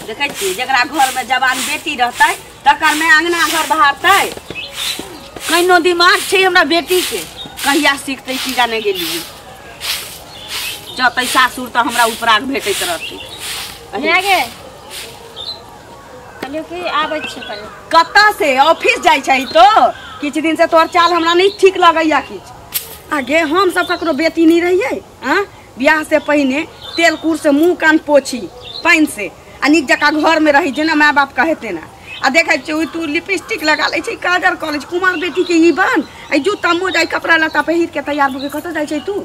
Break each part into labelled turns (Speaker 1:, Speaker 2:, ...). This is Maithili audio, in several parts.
Speaker 1: देखै छी जकरा घर में जवान बेटी रहतै तकर में अंगना घर बहारतै। कहिनो दिमाग छै हमरा बेटी के, कहिया सीखतै की जाने गेलियै। जतै सासुर तऽ हमरा उपराग भेटैत रहतै।
Speaker 2: गे कहलियौ कि आबै छी कनि।
Speaker 1: कतऽ से ऑफिस जाइ छै तो? किछु दिन से तोहर चाल हमरा नहीं ठीक लगैया किछु। आगे हम सब ककरो बेटी नहीं रहियै। आँ बियाह से पहिने तेल कूर से मुँह कान पोछी पानि से आ नीक जकाँ घर में रही जेना माय बाप कहे तेना। आ देखै छियै तू लिपस्टिक लगा लै छै, काजर कऽ लै छै, कुमार बेटी के ई बन आ जूता मोजा कपड़ा लत्ता पहिर के तैयार भऽ के कतऽ जाइ छै तू?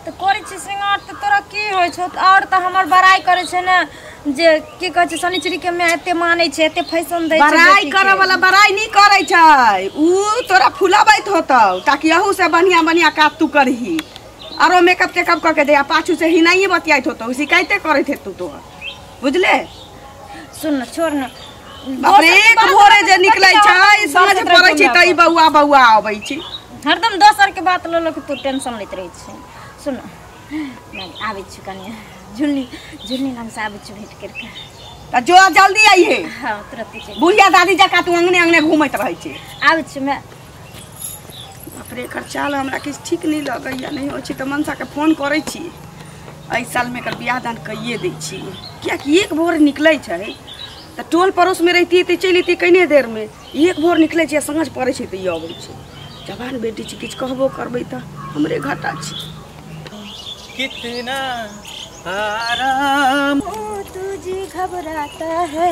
Speaker 2: तऽ करै छी श्रृंगार तऽ तोरा की होइ छौ? आओर तऽ हमर बड़ाइ करै छै ने जे की कहै छै शनिचरी के माय एते मानै छै, एते फैशन दै छै।
Speaker 1: बड़ाइ करऽ वाला बड़ाइ नहीं करै छै, ऊ तोरा फुलाबैत होतौ ताकि अहू से बढ़िया बढ़िया काज तू करही। आरो मेकअप टेकअप कऽ के दे आ पाछू से हिनाइए बतियाइत होतौ, शिकायते करैत हेतौ तोहर, बुझले?
Speaker 2: सुन न, छोड़ न।
Speaker 1: बाप रे, एक भोरे जे निकलै छै साँझ पड़ै छै तऽ ई बौआ बौआ अबै छै।
Speaker 2: हरदम दोसर के बात लऽ लऽ के तू टेंशन लैत रहै छै। सुन आबै छी कनि झुलनी झुलनी लग से आबै छी भेंट करिके।
Speaker 1: तऽ जो जल्दी आइहे।
Speaker 2: हाँ तुरंत चलि।
Speaker 1: बुढ़िया दादी जकाँ तू अंगने अंगने घूमैत रहै छै।
Speaker 2: आबै छी मैं।
Speaker 1: बाप रे, एकर चाल हमरा किछु ठीक नहि लगैया। नहि होइ छै तऽ मनसाके फोन करै छी, एहि सालमे एकर बियाह दान कैये दै छी। कियाकि एक भोर निकलै छै तऽ टोल पड़ोसमे रहितियै तऽ चलि अयतियै कने देरमे। एक भोर निकलै छै आ साँझ पड़ै छै तऽ ई अबै छै। जवान बेटी छै, किछु कहबो करबै तऽ हमरे घाटा छै।
Speaker 3: कितना आराम
Speaker 2: तुझे घबराता है।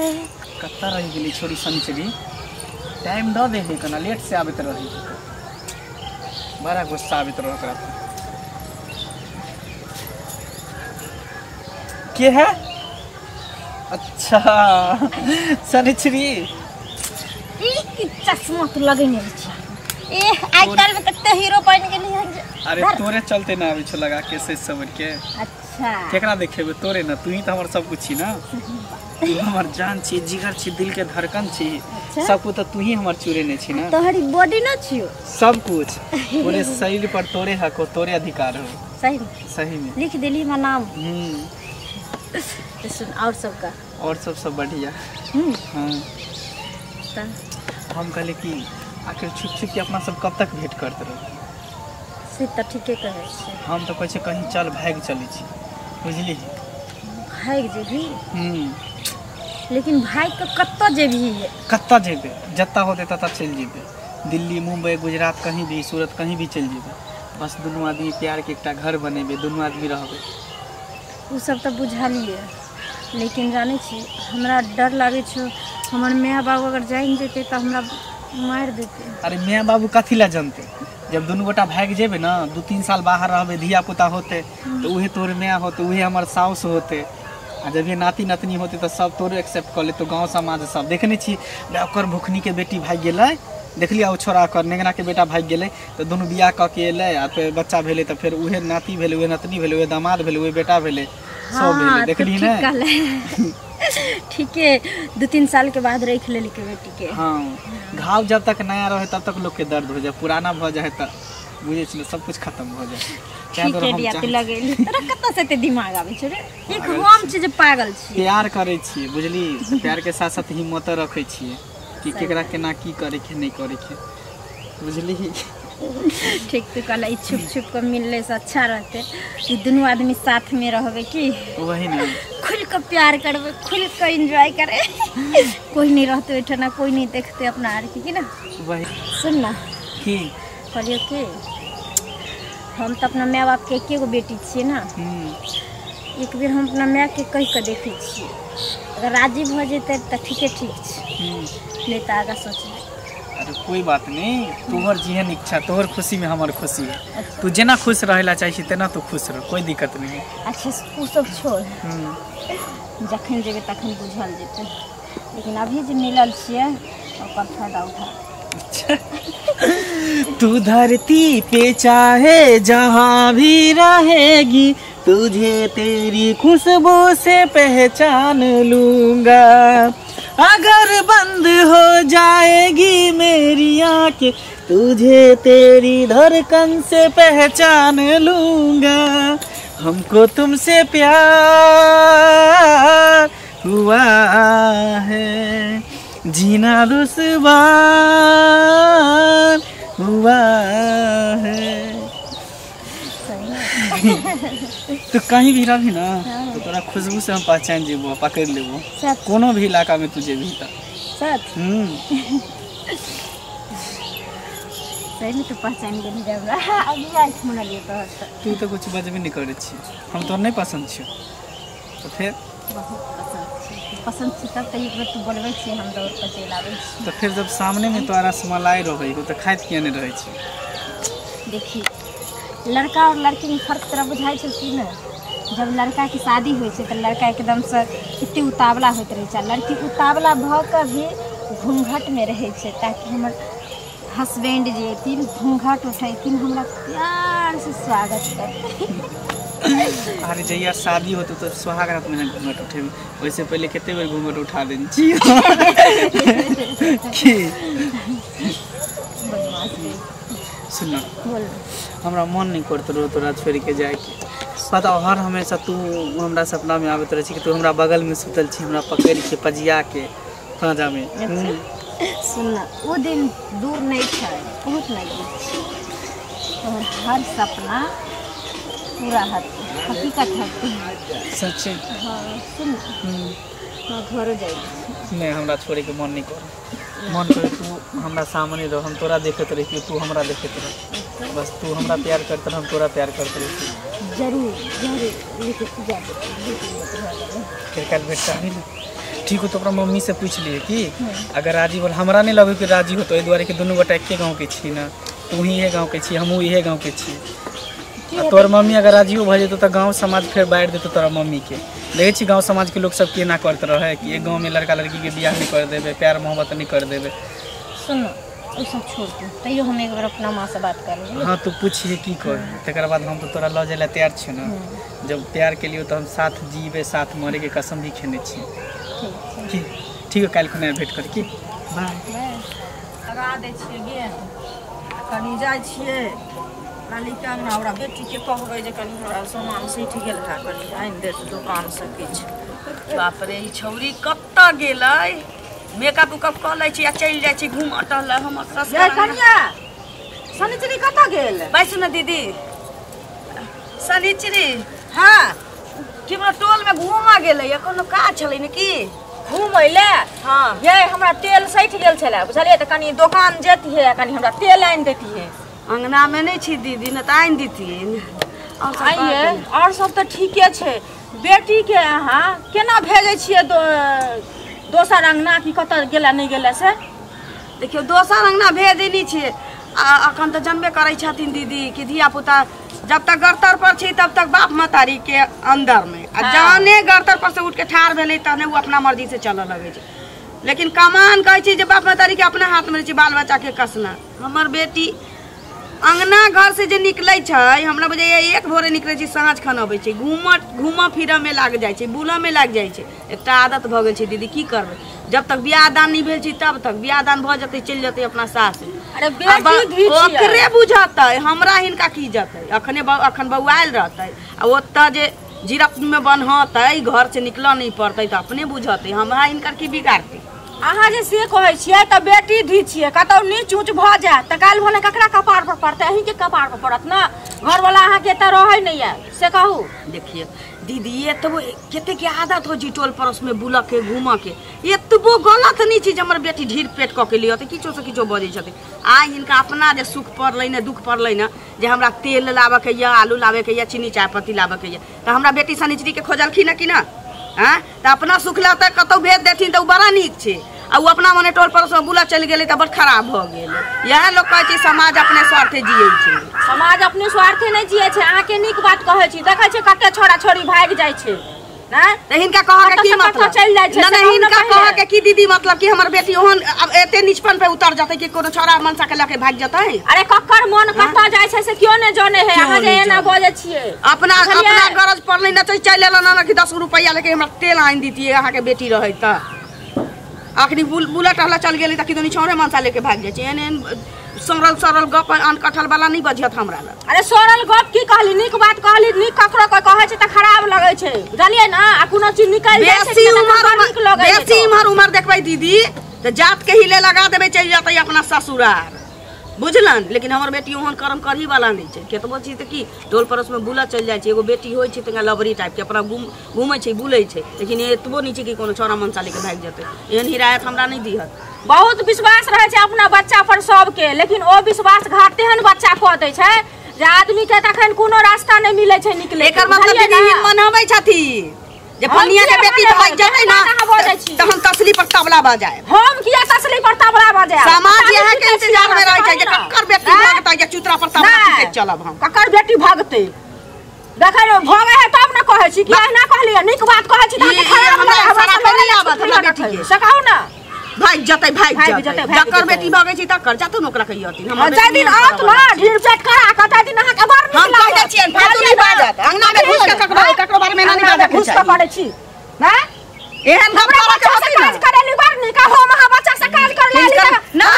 Speaker 3: कत्ता रहि गेली छोरी शनिचरी, टाइम दऽ दे है कना, लेट से आबैत रही, बड़ा गुस्सा आबैत रह ओकरा। के है? अच्छा शनिचरी,
Speaker 2: ई की चश्मा तू लगेने छी? ए आइ काल्हि में कते हीरो बनि गेली हन।
Speaker 3: अरे तोरे चलते ना आबै छौ लगा के से समझ के।
Speaker 2: अच्छा
Speaker 3: केकरा देखेबे? तोरे ना, तू ही तो हमर सब कुछ छी ना, तू हमर जान छी, जिगर छी, दिल के धड़कन छी।
Speaker 2: अच्छा?
Speaker 3: सब कुछ तो तू ही हमर चुरेने छी ना।
Speaker 2: तोहरी बॉडी ना छियो
Speaker 3: सब कुछ पूरे शरीर पर तोरे हक हो, तोरे अधिकार हो।
Speaker 2: सही
Speaker 3: सही में
Speaker 2: लिख देली हमर नाम। तो सुन और सब का?
Speaker 3: और सब सब बढ़िया। हाँ हम कहले कि आखिर छुप छुप के अपना सब कब तक भेंट करते रहो?
Speaker 2: से तऽ ठीके कहै छै।
Speaker 3: हम तो कहै छै कहीं चल भागि चलै छी, बुझली?
Speaker 2: भागि जेबही? लेकिन भागि के कतऽ जेबही?
Speaker 3: कतऽ जेबै, जतऽ होतै ततऽ चलि जेबै। दिल्ली, मुम्बई, गुजरात, कहीं भी, सूरत, कहीं भी चलि जेबै। बस दुनू आदमी प्यार के एकटा घर बनेबै, दुनू आदमी रहबै।
Speaker 2: ओ सब तऽ बुझलियै, लेकिन जानै छी हमरा डर लागै छौ, हमर माय बाबू अगर जानि जेतै तऽ हमरा मारि देतै।
Speaker 3: अरे माय बाबू कथी लए जनतै? जब दुनू गोटा भागि जेबै ना, 2-3 साल बाहर रहबै, धिया पुता होतै तऽ उहे तोहर माय होतै, उहे हमर साउस होतै। आ जब ये नाती नतनी होतै तऽ सब तोरे एक्सेप्ट कऽ लेतौ, गाँव समाज सब। देखने छी ओकर भुखनी के बेटी भागि गेलै, देखलियै ओ छोड़ा ओकर नेंगरा के बेटा भागि गेलै, तऽ दुनू बियाह कऽ के एलै आ फेर बच्चा भेलै, तऽ फेर उहे नाती भेलै, उहे नतनी भेलै, उहे दामाद भेलै, उहे बेटा भेलै, सब भेलै। देखली ने?
Speaker 2: ठीके 2-3 साल के बाद रख लेलकै बेटी के।
Speaker 3: हाँ, घाव जब तक नया रहे तब तक लोग के दर्द हो जाए, पुराना भऽ जाए तऽ बुझै छी सब कुछ खत्म भऽ जाए।
Speaker 2: ठीके डिया तू लगेली, तोरा कतऽ से एते दिमाग आबै छौ रे? एक हम छी जे पागल छी।
Speaker 3: प्यार करै छियै बुझली, प्यार के साथ साथ हिम्मत रखै छियै कि केकरा केना की करे के नहीं करे के, बुझली?
Speaker 2: ठीक तू कहला, ई छुप छुप के मिलले से अच्छा रहते कि दुनू आदमी साथ में रहबे, की
Speaker 3: वही ना
Speaker 2: खुल के प्यार करबे, खुल के एंजॉय करे, कोई नहीं रहते ओहिठना, कोई नहीं देखते अपना आर के, की ना?
Speaker 3: वही।
Speaker 2: सुन ना,
Speaker 3: की
Speaker 2: कहलियो कि हम तऽ अपना माय बाप के एके गो बेटी छियै ना। एक बेर हम अपना माय के कहि के देखै छियै, अगर राजी भऽ जेतै तऽ ठीके ठीक छै, नहीं तऽ आगाँ सोचबै।
Speaker 3: अरे कोई बात नहीं, तोहर जेहन इच्छा, तोहर खुशी में हमर खुशी है। अच्छा। तू जेना खुश रहे ला चाहे तेना तू खुश रह, कोई दिक्कत नहीं।
Speaker 2: अच्छा ओ सब छोड़, जखन जेबै तखन बुझल जेतै, लेकिन अभी जे मिलल छियै ओकर फायदा उठा।
Speaker 3: अच्छा। तू धरती पे चाहे जहाँ भी रहेगी, तुझे तेरी खुशबू से पहचान लूंगा। अगर बंद हो जाएगी मेरी आंखें, तुझे तेरी धड़कन से पहचान लूंगा। हमको तुमसे प्यार हुआ है, जीना दुश्वार हुआ है। तो कहीं भी रही ना तो तोरा खुशबू से हम पहचान जेबो, पकड़ लेबो, कोनो भी इलाका में तू जेबही त।
Speaker 2: सच? सही में तो पहचान गेली हमरा। अभी आज सुनलियै तोहर।
Speaker 3: तू तो कुछ बजबे नहीं करै छी, हम तोहर नहीं पसंद छियौ तो फिर?
Speaker 2: बहुत पसंद छी, पसंद छी तब तऽ एक बेर तू बोलबै छी हम दौड़ कऽ चलि आबै छी।
Speaker 3: तो फिर जब सामने में तोरा रसमलाई रहै हो तो खाइत किया नहीं रहै छी?
Speaker 2: देखी लड़का और लड़की में फर्क तोरा बुझाइ छौ कि नहि? जब लड़का के शादी होइ छै तऽ लड़का एकदम से एते उतावला होइत रहै छै, लड़की उतावला भऽ कऽ भी घूंघट में रहै छै ताकि हमर हस्बैंड जे एथिन घूंघट उठेथिन हमरा प्यार से स्वागत करथिन।
Speaker 3: अरे जहिया शादी होतो तो सुहाग रात में घूंघट उठेबै, ओहिसे पहिले कते बेर घूंघट उठा देने छी। की सुन ना, हमरा मन नहीं करत रहो तोरा छोड़ के जाए के। पता हर हमेशा तू हमरा सपना में आबैत रहै छी कि तू हमरा बगल में सुतल छी, हमरा पकड़ के पजिया के पांजा में।
Speaker 2: सुन ना, वो दिन दूर नहीं छै, बहुत नजदीक छै। तोहर हर सपना पूरा हत, हकीकत हत।
Speaker 3: सच्चे?
Speaker 2: हाँ सुन, हम घरो जाइ।
Speaker 3: नहीं हमरा छोड़े के मन नहीं कर, मन करे तू हमरा सामने रह, हम तोरा देखत रही, तू हमरा देखत रह, बस तू हमरा प्यार करत रह, हम तोरा प्यार करत रही।
Speaker 2: जरूर जरूर, लेकिन तू जा
Speaker 3: फिर कल भेंट करबी ना? ठीक हो तो अपना मम्मी से पूछ लिए कि अगर राजी बोल, हमरा नहीं लगे कि राजी हो तो एहि दुआरे कि दुनू गोटा एके गाँव के छी ना, तू ही इहे गाँव के छी, हमहूँ इहे गाँव के छी। तोहर मम्मी अगर राजियो भऽ जेतौ तऽ गाँव समाज फेर बाँटि देतौ तोरा मम्मी के। देखै छी गाँव समाज के लोक सब केना करत रहै कि एक गाँव में लड़का लड़की के बियाह नहीं कर देबै, प्यार मोहब्बत नहीं कर देबै।
Speaker 2: सुन ओ सब छोड़ दू, तैयो हम एक बार अपना माँ से बात कर लेबै।
Speaker 3: हाँ तू पूछिए की कर, तकर बाद हम तो तोरा लऽ जाय लए तैयार छियौ ना। जब प्यार के लिए तो हम साथ जीवे साथ मरे के कसम भी खेने छियै। ठीक ठीक है, काल्हि खुना भेंट कर की। बाय।
Speaker 1: लगा दै छियै गेट, कनी जाइ छियै लालीके अङ्गना, ओकरा बेटीके कहबै जे कनी हमरा सामान सठि गेल है, कनी आनि देत दोकानसँ किछु। बाप रे, ई छौरी कतऽ गेलै? मेकअप उकअप कऽ लै छै आ चलि जाइ छै घूमऽ टहलऽ। हम
Speaker 4: कनिया शनिचरी कतऽ गेल?
Speaker 1: बैसू ने दीदी। शनिचरी
Speaker 4: हाँ
Speaker 1: केकरो टोलमे घूमऽ गेलै, कोनो काज छलै ने की?
Speaker 4: घूमै लए?
Speaker 1: हाँ
Speaker 4: ये हमरा तेल सठि गेल छलै बुझलियै, तऽ कनी दोकान जैतियै कनी हमरा तेल आनि दैतियै।
Speaker 1: अंगना में नहीं छी दीदी, न तऽ आनि दितियै।
Speaker 4: और सब तऽ ठीके छै। बेटी के अहाँ केना भेजै छियै दोसर अंगना कि कतऽ गेला नहि गेला से?
Speaker 1: देखियौ दोसर अंगना भेजै नहि छियै, आ अखन तऽ जनबे करै छथिन दीदी कि धिया पुता जब तक गरतर पर छी तब तक बाप महतारी के अंदर में, आ जहने गरतर पर से उठ के ठाढ़ भेलै तहने ओ अपना मर्जी से चलऽ लगै छै। लेकिन कमान कहै छै जे बाप महतारी के अपना हाथ में रहै छै बाल बच्चा के कसना। हमर बेटी अंगना घर से जे निकलै छै, हमरा बुझाइए एक भोरे निकलै छै साँझ खन अबै छै, घूमऽ फिरऽ में लागि जाइ छै, बुलऽ में लागि जाइ छै। एकटा आदत भऽ गेल छै दीदी, की करबै? जब तक बियाह दान नहि भेल छै तब तक, बियाह दान भऽ जेतै चलि जेतै अपना सास।
Speaker 4: अरे बेटी
Speaker 1: ओकरे बुझतै, हमरा हिनका की जेतै? अखने अखन बौआयल रहतै आ ओतऽ जे जीरक में बन्हतै, घर से निकलऽ नहि पड़तै तऽ अपने बुझतै, हमरा हिनकर की बिगाड़तै?
Speaker 4: अहाँ जे से कहै छियै तऽ बेटी धी छियै, कतौ नीच ऊँच भऽ जायत तऽ काल्हि भने ककरा कपार पर पड़तै? अहीँके कपार पर पड़त ने। घरवाला अहाँके एतऽ रहै नहि यऽ से कहू।
Speaker 1: देखिए दीदी, एतबो कतेक आदत हो छै टोल पड़ोस में बुलऽ के घूमऽ के, एतबो गलत नहि छै जे हमर बेटी ढीर पेट कऽ के लिअ तऽ किछो से किछो बजै छथिन। आइ हिनका अपना जे सुख पड़लै ने दुख पड़लै ने जे हमरा तेल लाबऽके यऽ, आलू लाबऽके यऽ, चीनी चायपत्ती लाबऽके यऽ, तऽ हमरा बेटी शनिचरीके खोजलखिन हँ कि ना? आँय तऽ अपना सुख लए तऽ कतहु भेज देथिन तऽ ओ बड़ा नीक छै, आ ओ अपना मने टोल पड़ोसमे बुलऽ चलि गेलै तऽ बड़ खराब भऽ गेलै। इएह लोक कहै छै समाज अपने स्वार्थे जियै छै।
Speaker 4: समाज अपने स्वार्थे नहि जियै छै। अहाँके नीक बात कहै छी, देखै छियै कते छोरा छोरी भागि जाइ छै।
Speaker 1: तऽ हिनका कहऽ के की मतलब?
Speaker 4: चलि जाइ छै।
Speaker 1: नहि हिनका कहऽ के की दीदी मतलब कि हमर बेटी ओहन अब एते निचपन पे उतर जेतै कि कोनो छोरा मनसा के लऽ के भागि जेतै?
Speaker 4: अरे ककर मन कतऽ जाइ छै से केओ नहि जानै है। अहाँ जे एना बजै छियै,
Speaker 1: अपना अपना गरज पड़लै नचै चलि एलन ना कि 10 रुपैआ लेके हमरा तेल आनि दितियै अहाँके बेटी रहै तऽ। अखनी बुलऽ टहलऽ चलि गेलै तऽ किदो छौरे मनसा लेके भागि जाइ छै। एहन एहन सरल सरल गप अनकठल वाला नहीं बजियत हमरा लग।
Speaker 4: अरे सरल गप की कहली, नीक बात कहली, नीक ककरो के कहै छै त खराब लगै छै, बुझलियै ना? आ कोनो चीज निकल जाइ छै
Speaker 1: बेसी
Speaker 4: त
Speaker 1: उमर
Speaker 4: नीक लगै छै।
Speaker 1: बेसी इम्हर उमर देखबै दीदी त जात के हिले लगा देबै, चलि जेतै अपना ससुरार, बुझलन? लेकिन हमर बेटी ओहन कर्म करही वाला नहीं छै। केतबो चीज त की टोल पड़ोस में बुला चलि जाइ छै, एगो बेटी होइ छै तंगा लबरी टाइप के अपना घूमै छै बुलै छै, लेकिन एतबो नहीं छै कि कोनो छौड़ा मनसा लेके भागि जेतै। एहन हिरायत हमरा नहीं दिहत।
Speaker 4: बहुत विश्वास रहै छै अपना बच्चा पर सबके, लेकिन ओ विश्वासघात तेहन बच्चा कऽ दै छै जे आदमी के तखन कोनो रास्ता नहि मिलै छै निकले।
Speaker 1: एकर मतलब दीदी ई मनबै छथिन जे फनिया के बेटी भागि जेतै ना त हम तसली पर तबला बजाएब।
Speaker 4: हम किया तसली पर तबला बजाएब?
Speaker 1: समाज यहाँ के इंतजार में रहै छै जे ककर बेटी भागतै, जे चूतरा पर तबला पीटैत चलब हम।
Speaker 4: ककर बेटी भागतै? देखै ने भागै है तब ने कहै छी कि एना कहलियै, नीक बात कहै छी त अहाँके खराब
Speaker 1: हमरा शराफे नहि आबत हमरा बेटी के।
Speaker 4: से कहू ना,
Speaker 1: भागि जेतै भागि जेतै, जकर बेटी भागै छै तकर जातु ने ओकरा कहियथिन।
Speaker 4: हमर जाहि दिन आत ना ढीर पेट करा के ताहि दिन अहाँके बड़ नीक
Speaker 1: हम कहि दै छियनि फालतू नहि बाजत, अंगना में घुस के ककरो ककरो बारे में नहि बाजत,
Speaker 4: घुस के करै छी ना।
Speaker 1: एहन गप
Speaker 4: हमरा
Speaker 1: करऽ के
Speaker 4: बच्चा से
Speaker 1: होतै
Speaker 4: काज
Speaker 1: ना।
Speaker 4: करेली बड़ नीक, हम अहाँ बच्चा से काज करले
Speaker 1: ना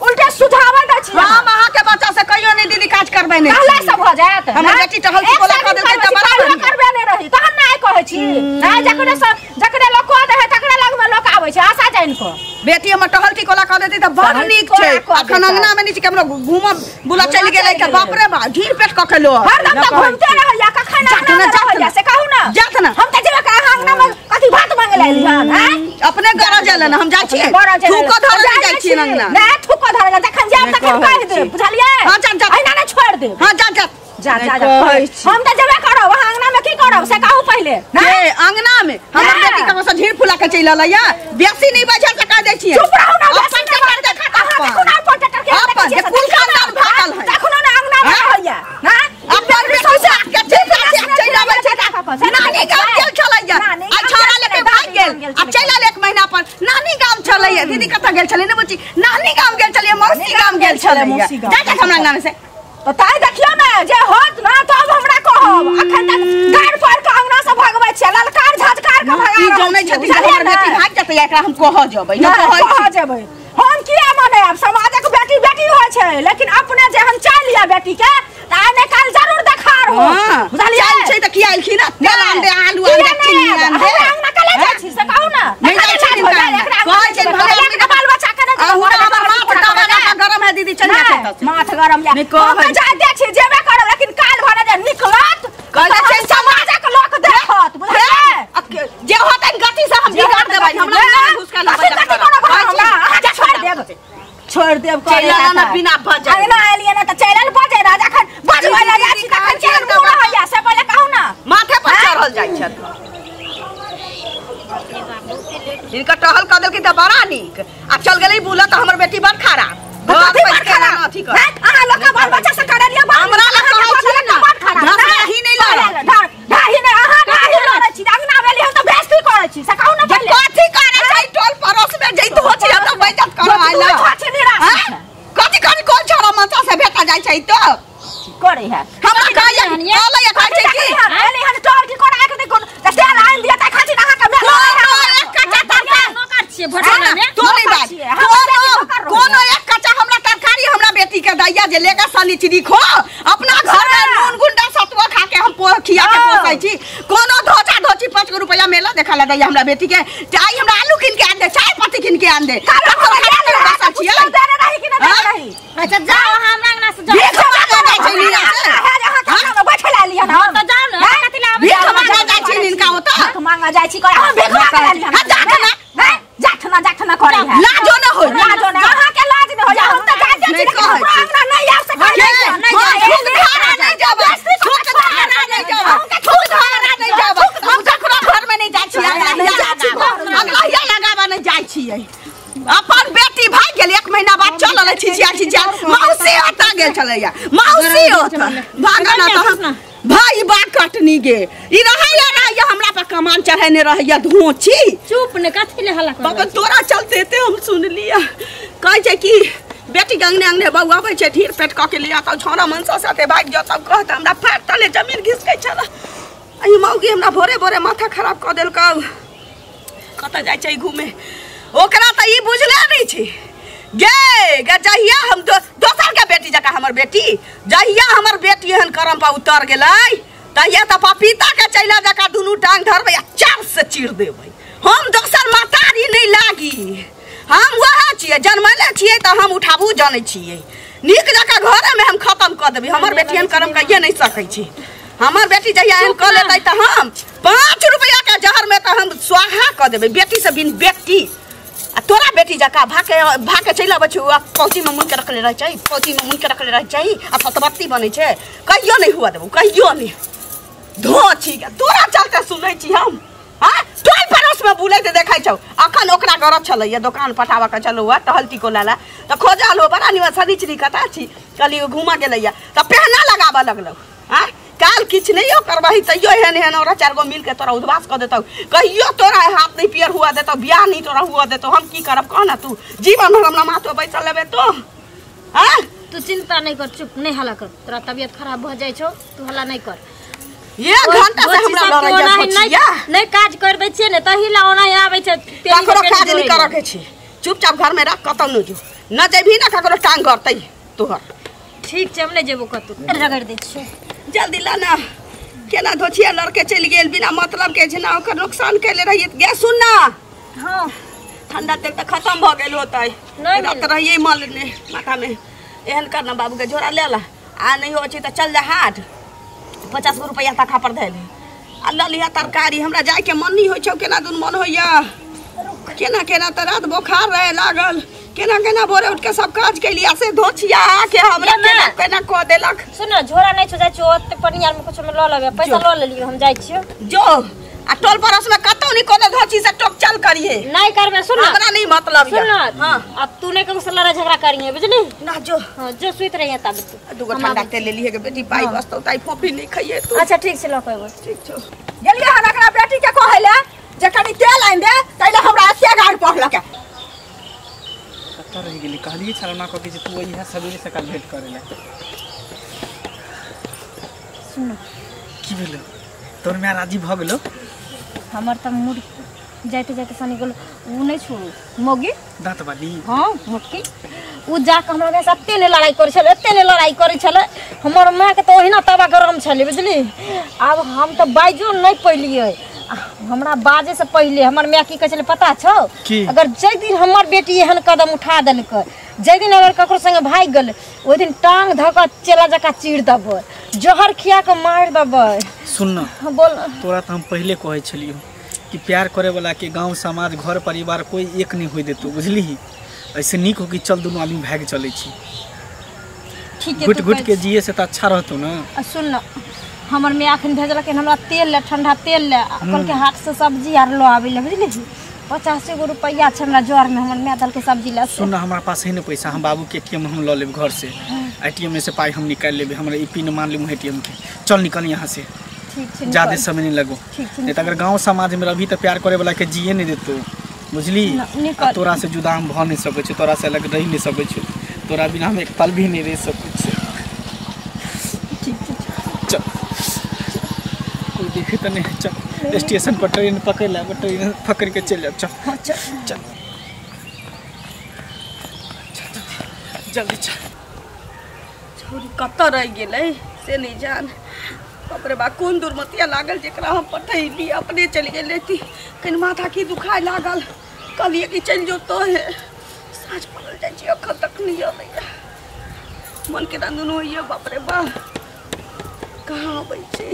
Speaker 4: उल्टे सुझाव दै छी।
Speaker 1: हम अहाँ के बच्चा से कहियो नहीं दीदी काज करबै नहीं।
Speaker 4: कहला सब हो जायत।
Speaker 1: हमर बेटी टहल के बोला कऽ देलकै त बड़ा बढ़िया।
Speaker 4: करबे नहीं रही तहन नहि कहै छी। नहि जकरे से जकरे लोक कऽ दै है तकरे लग में लोक आबै छै आशा जानि कऽ।
Speaker 1: बेटी हमर टहल टिकोला कऽ देतै त बड़ नीक छै। अखन अंगना में नीचे केमरो घूमब बुला चलि गेलै त बाप रे बा झीर पेट कऽ के लो।
Speaker 4: हरदम त घूमते रहैया, कखन अंगना में रहैया से कहू ना।
Speaker 1: जात ना
Speaker 4: हम त जेबे कऽ अहाँ अंगना में कथी भात मांगे ले एली हन? हैं
Speaker 1: अपने गरज एलन, हम जाइ छियै थूको धरल जाइ छियै अंगना।
Speaker 4: नहि थूको धरल, जखन जायब तखन कहि देब, बुझलियै?
Speaker 1: हां जा जा,
Speaker 4: एना नहि छोड़ि देब।
Speaker 1: हां जा जा
Speaker 4: जा जा जा, हम त जेबे करब। अहाँ अंगना में की करब से कहू पहिले।
Speaker 1: के अंगना में हमर बेटी ककरो से झीर फुला के चलि अलैया, बेसी नहीं बाजल त कह दै छियै।
Speaker 4: चुप रहू ना, बेसी नहीं बाजल। अहाँ देखू ना अपन टटर के
Speaker 1: अपन जे कुल खानदान भागल है
Speaker 4: देखू ना अंगना में रहैया ना।
Speaker 1: अपन बेटी से के चलि आबै छै। नानी गाम गेल छलैया आ छौड़ा लेके भागि गेल आ चलि आयल एक महीना पर। नानी गाम छलैया दीदी, कतऽ गेल छलै ने बुची? नानी गाम गेल छलैया, मौसी गाम गेल छलैया। जा जा हमरा अंगना में से
Speaker 4: तो ताई देखियो ना जे होत ना तब हमरा कहब। अखन तक गाड़ पर के अंगना से भगबै छियै, ललकार झटकार के भगा
Speaker 1: ई जनै छथिन जे हमर बेटी भागि जेतै, एकरा हम कहऽ जेबै न
Speaker 4: कहऽ जेबै। हम किया मनायब? समाजक बेटी बेटी होइ छै, लेकिन अपने जे हम चाह लिया बेटी के त आइ ने काल जरूर देखार हो, बुझलियै?
Speaker 1: चाल छै त किया एलखिन? तेल आन दे, आलू आन दे, चीनी आन दे।
Speaker 4: हमरा अंगना कले जाइ छी से कहू ना।
Speaker 1: नहि जाइ छी कहै छै भले
Speaker 4: एकरा बाल बच्चा के नहि।
Speaker 1: हमर माथ दबा गरम है दीदी, चलि जा।
Speaker 4: माथ गरम या हम त जाय दे छी, जेबे करब, लेकिन काल भरे जे निकलत
Speaker 1: कहै छै
Speaker 4: समाजक लोक देखत, बुझलियै?
Speaker 1: जे होतै गति से हम बिगाड़ देबै। हमरा अंगना में घुस के
Speaker 4: गति करब हमरा, अहाँ के छोड़ि देब, छोड़ि देब।
Speaker 1: चलि आना ना बिना बजै
Speaker 4: अंगना एलियै ना त चलि आयल बजै राजा। जखन बजबै ले जाइ छी तखन केहन मुँह रहैया से पहिले कहू ना।
Speaker 1: माथे पर चढ़ल जाइ छथि। हिनकर टहल कऽ देलखिन त बड़ा नीक आ चल गेलै बुलऽ त हमर बेटी बड़ खराब।
Speaker 4: कथी बड़ खराब? अहाँ लोक के बाल बच्चा से करलियै
Speaker 1: हमरा लग कहै छियै ना, ढाही नहि लड़त।
Speaker 4: ढाही नहि, अहाँ ढाही लड़ै छी। अंगना मे एलियै हम त बेइज्जती करै छी से कहू ना पहिले।
Speaker 1: कथी करै छै टोल पड़ोस में जैत हो छी त बेइज्जत करऽ आइल। कथी कथी कोन छोरा मनसा से भेटा जाइ छै त
Speaker 4: करै है
Speaker 1: हमरा कहैया कहलैया कहै छै की
Speaker 4: एली हन टोल की कोना के देखो त तेल आनि दिया त खातिर अहाँ के मेला
Speaker 1: एक कच्चा तरकारी
Speaker 2: नौकर छियै भटोला में।
Speaker 1: तो नहीं बात कोनो एक कच्चा हमरा तरकारी हमरा बेटी के दैया जे लेके सनिचरी खो। अपना घर में नून गुंडा सतुआ खा के हम खिया के पोसै छी। कोनो धोचा धोची 5 गो रुपया मेला देखा ला दैया हमरा बेटी के। चाय हमरा आलू किन के आन दे, चाय पत्ती किन के आन दे।
Speaker 2: अच्छा जाओ हमरा अंगना से जाओ।
Speaker 1: भीख मांगे जाइ छै नीरा से।
Speaker 4: बैठे ला लिया ना।
Speaker 2: त जाओ ना, कथी ला आबै?
Speaker 1: भीख मांगे जाइ छै हिनका ओतऽ।
Speaker 4: भीख मांगे जाइ छी करै हम भीख मांगे ला लिया।
Speaker 1: हां जात ना
Speaker 4: जात ना जात ना करै है।
Speaker 1: लाजो न होय,
Speaker 4: लाजो न अहाँ के लाज न होय। हम त जाइ छी लेकिन हमरा अंगना नहीं आब सकै।
Speaker 1: नहीं छूक धारा नहीं जाब, छूक धारा नहीं जाब, छूक धारा नहीं जाब। हम ककरो घर में नहीं जाइ छी, अंगना लगाबा नहीं जाइ छियै। अपन बेटी भागि गेल एक महीना बाद चल अलै छिछिया छिछिया मौसी ओतऽ गेल छलैया, मौसी ओतऽ भागल ना तहन भाई बा कटनी गे ई रहैया रहैया हमरा पर कमान चढ़ेने रहैया धोची।
Speaker 2: चुप ने कथी ले हल्ला
Speaker 1: कर बाबा तोरा चलते एते हम सुन लिया। कहै छै कि बेटी के अंगने अंगने बौआ आबै छै ढीर पेट कऽ के लिया तऽ छौड़ा मनसा साथे भागि जाओ तब कहत हमरा फाड़ तले जमीन घिसकै छल। ई मौगी हमरा भोरे भोरे माथा खराब कऽ देलकौ। कतऽ जाइ छै घूमे ओकरा तऽ ई बुझले नहि छै गे गे जहिया हम दोसर के बेटी जका हमर बेटी जहिया हमर बेटी एहन करम पर उतर गेलै तहिया त पपीता के चैला जका दुनू टांग धरबै आ चार से चीर देबै। हम दोसर मातारी नहीं लागी, हम वएह छियै, जन्मले छियै त हम उठाबू जानै छियै। नीक जका घरे में हम खत्म कऽ देबै। हमर बेटी एहन करम कहिए नहीं सकै छै। हमर बेटी जहिया एहन कऽ लेतै त हम 5 रुपया के जहर में त हम स्वाहा कऽ देबै बेटी से बिन बेटी। आ तोरा बेटी जका भाके भाके चलि अबै छै, पौची में मुनि के रखले रहै छै, पौची में मुनि के रखले रहै छै आ सतबत्ती बनै छै। कहियो नहीं हुआ देबौ, कहियो नहीं। धो छी तोरा चलते सुनै छी हम। हाँ टोल पड़ोस में बुलैत देखै छौ। अखन ओकरा गरज छलैया दोकान पठाबऽ के चलू आ टहलती को लाला तऽ खोजल हो बड़ा निमन शनिचरी कता छी कहली घूमऽ गेलैया तऽ पहना लगाबऽ लगलौ। हाँ काल किछु नहीं करबही तैयो एहन एहन औरत 4 गो मिल के तोरा उद्वास कऽ देतौ, कहियो तोरा हाथ नहीं पियर हुआ देतौ, बियाह नहीं तोरा हुआ देतौ। हम की करब कह ना, तू जीवन भर हमरा माथो बैसल लेबे तो। हाँ
Speaker 2: तू चिंता नहीं कर, चुप नहीं हल्ला कर, तोरा तबियत खराब भऽ जाइ छौ, तू हल्ला नहीं कर।
Speaker 1: एक घंटा से हमरा लड़ैया सोचिया
Speaker 2: नहीं काज कर दै छियै ने तही ला ओना आबै छै,
Speaker 1: ककरो काज नहीं करऽ के छै, चुपचाप घर में रख, कतौ न जो, न जेबही ना ककरो टांग गड़तै तोहर।
Speaker 2: ठीक छै हम नहीं जेबो कतौ, रगड़ दै छियै
Speaker 1: जल्दी ला ना। केना धोछिया लड़के चलि गेल बिना मतलब के छै ना, ओकर नुकसान कैले रहियै। गे सुन ना,
Speaker 2: हां
Speaker 1: ठंडा तेल तऽ खत्म भऽ गेल होतै, रात रहियै मल ने माथा में। एहन कर ना बाबू के झोरा ले ला आ नहीं होइ छै तऽ चल जा हाट, 50 गो रुपया तखा पर धैल आ लऽ लिहा तरकारी। हमरा जायके मन नहीं होइ छौ, केना दुन मन होइया, केना केना तऽ रात बोखार रहे लागल, केना केना भोरे उठ के सब काज कैलिया से धोछिया आके हमरा केना केना कऽ देलक।
Speaker 2: सुन झोरा नहीं छौ, जाइ छियौ ओते पनियार में कुछ में लऽ लेबै, पैसा लऽ लेलियौ, हम जाइ छियौ
Speaker 1: जो। आ टोल पड़ोस में कतौ नहीं कोनो धोछी से टोक चल करिए
Speaker 2: नहीं करबे। सुन
Speaker 1: हमरा नहीं मतलब
Speaker 2: सुन हां, अब तू नहीं ककरो से लड़ाई झगड़ा करिए बुझली
Speaker 1: ना। जो
Speaker 2: हां जो सुइत रहिए तब तू
Speaker 1: दूगो ठंडा तेल ले लिए के बेटी पाई बसतौ ताई फोफी नहीं खाइए तू।
Speaker 2: अच्छा ठीक छै लऽ के अयबो।
Speaker 1: ठीक छौ गेलियै हन एकरा बेटी के कहै ले जे कनी तेल आनि दे, तैले हमरा एते गाड़ पढ़लक।
Speaker 3: कतऽ रहि गेली? कहलियै छल ना कह के जे तू अइहे सवेरे सकाल भेंट करे ला।
Speaker 2: सुन
Speaker 3: की भेलो तोर माय राजी भऽ गेलो?
Speaker 2: हमर तऽ मूड जाइते जाइते सनी गेलो। उ नहीं छोड़ू मोगी
Speaker 3: दाँत वाली,
Speaker 2: हाँ मोटकी, उ जाके हमरा माय से एते ने लड़ाई करै छलै, एते ने लड़ाई करै छलै, हमर मायके तऽ ओहिना तवा गरम छलै बुझली। आब हम तऽ बाजो नहीं पैलियै, हमरा बाजे से पहले हमर माय की कहै छलै पता छौ? अगर जाहि दिन हमर बेटी एहन कदम उठा देलकै, जाहि दिन अगर ककरो संगे भागि गेलै, ओहि दिन टांग धऽ कऽ चेला जकाँ चीर देबै, जहर खिया कऽ मारि देबै।
Speaker 3: सुन ना
Speaker 2: बोल,
Speaker 3: तोरा तऽ हम पहले कहै छलियौ कि प्यार करे वाला के गांव समाज घर परिवार कोई एक नहीं होई देतौ बुझली। ऐसे नीक हो कि चल दुनू आदमी भागि चलै छी,
Speaker 2: ठीक है
Speaker 3: घुट घुट के जिए से तऽ अच्छा रहतौ ना।
Speaker 2: सुन ना हमर माय अखन भेजलक हमरा तेल ले, ठंडा तेल ले, कहलकै हाट से सब्जी आर लऽ आबै ले बुझली। 50 गो रुपया छै हमरा जर में, हमर माय देलकै सब्जी ले।
Speaker 3: सुन ना हमरा पास है ना पैसा, हम बाबू के एटीएम हम लऽ लेब घर से, एटीएम में से पाई हम निकालि लेबै, हमरा ई पिन मान लेब एटीएम के। चल निकल यहाँ से,
Speaker 2: ठीक छै,
Speaker 3: ज्यादा समय नहीं लगो, नहीं तो अगर गांव समाज में रही तो प्यार करे वाला के जिए नहीं देतो बुझली। आ तोरा से जुदा हम भऽ नहीं सकै छी, तोरा से अलग रहि नहीं सकै छी, तोरा बिना हम एक पल भी नहीं रहि सकै छी।
Speaker 2: ठीक छै
Speaker 3: चल, कोई देखे तो नहीं, चल स्टेशन पर ट्रेन पकड़ ले, ट्रेन पकड़ के चल जाओ। चल
Speaker 2: चल
Speaker 3: चल जल्दी चल।
Speaker 1: छोरी कतऽ रहि गेलै से नहीं जान। बाप रे बा कोन दुर्मतिया लागल जेकरा हम पठैली, अपने चलि गेल रहती। कनि माथा की दुखाय लागल, कहलियै कि चलि जो तो हे, साँझ पड़ल जाइ छी अखन तक नहीं अबैया, मन केना दुनू होइया। बाप रे बा कहाँ अबै छै,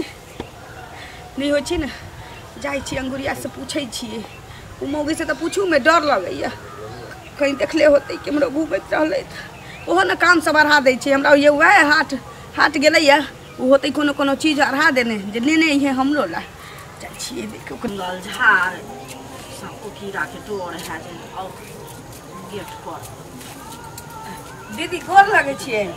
Speaker 1: नहीं होइ छै ने, जाइ छी अंगुरिया से पूछै छियै, ओ मौगी से तऽ पूछूमे डर लगैया, कहीं देखले होतै केम्हरो घूमैत रहलै, ओहो ने काम सब अढ़ा दै छै हमरा। होइए वएह हाट हाट गेलैया, ओ होतै कोनो कोनो चीज अढ़ा देने जे लेने अइहे हमरो ला। जाइ छियै देख
Speaker 4: जंगल झाड़ सबको कीड़ा के डर है जे और गेट पर।
Speaker 1: दीदी गोर लगै छियै।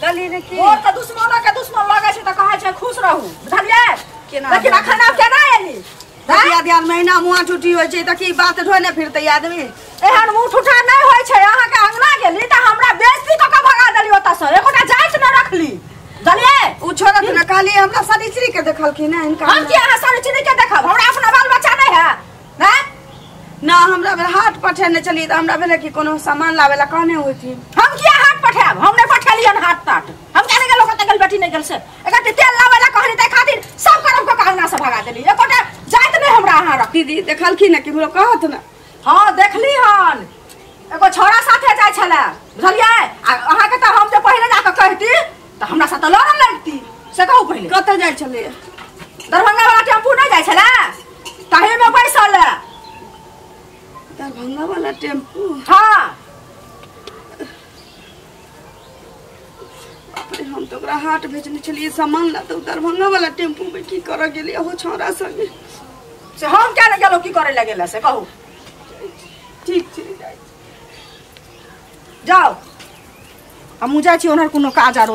Speaker 1: कहलियै ने कि
Speaker 4: गोर तऽ दुश्मनो के दुश्मन लगै छै तऽ कहै छै खुश रहू बुझलियै।
Speaker 1: केना
Speaker 4: लेकिन अखन आब केना एली?
Speaker 1: दिया दिया महीना मुँह छुट्टी होइ छै तऽ की बात ढोने फिरतै आदमी?
Speaker 4: एहन मुँह ठुठा नहि होइ छै। अहाँके अंगना गेली तऽ हमरा बेइज्जती कऽ के भगा देली ओतऽ से, एकोटा जाति नहि रखली बुझलियै।
Speaker 1: उ छोड़त ने, कहलियै हमरा शनिचरी के देखलखिन हिनका।
Speaker 4: हम की अहाँ शनिचरी के देखब? हमरा अपना बाल बच्चा नहीं है ना?
Speaker 1: ना हमरा हमरा भेल हाट पठेने छलियै तऽ हमरा भेलै कि कोनो सामान लाबै ला कहने होथिन।
Speaker 4: हम किया हाट पठायब? हम नहि पठेलियन हाट ताट। हम किया नहि गेलहुँ? कतऽ गेल बेटी नहि गेल से एकर तेल लाबै ला कहली ताहि खातिर सब करम कऽ अंगना से भगा देली। एकोटा जाइत नहि हमरा अहाँ रख।
Speaker 1: दीदी देखलखिन ने केकरो कहत ने?
Speaker 4: हाँ देखली हन, एगो छोरा साथे जाइ छलै बुझलियै। आ अहाँके तऽ हम जे पहिले जाकऽ कहती तऽ हमरा साथ लड़ऽ लगती, से कहू पहिले।
Speaker 1: कतऽ जाइ छलै?
Speaker 4: दरभंगा वाला टेम्पू नहि जाइ छलै ताहिमे बैसल।
Speaker 1: दरभंगा वाला टेम्पू?
Speaker 4: हाँ।
Speaker 1: बाप रे, हम तऽ ओकरा हाट भेजने छलियै सामान ला तऽ दरभंगा वाला टेम्पू में की करऽ गेलियै ओहो छौड़ा संगे?
Speaker 4: से हम किया नहि गेलहुँ, की करे लए गेलै से कहू।
Speaker 1: ठीक छै
Speaker 4: जाउ, हमहूँ जाइ छी ओनहर कोनो काज आरो।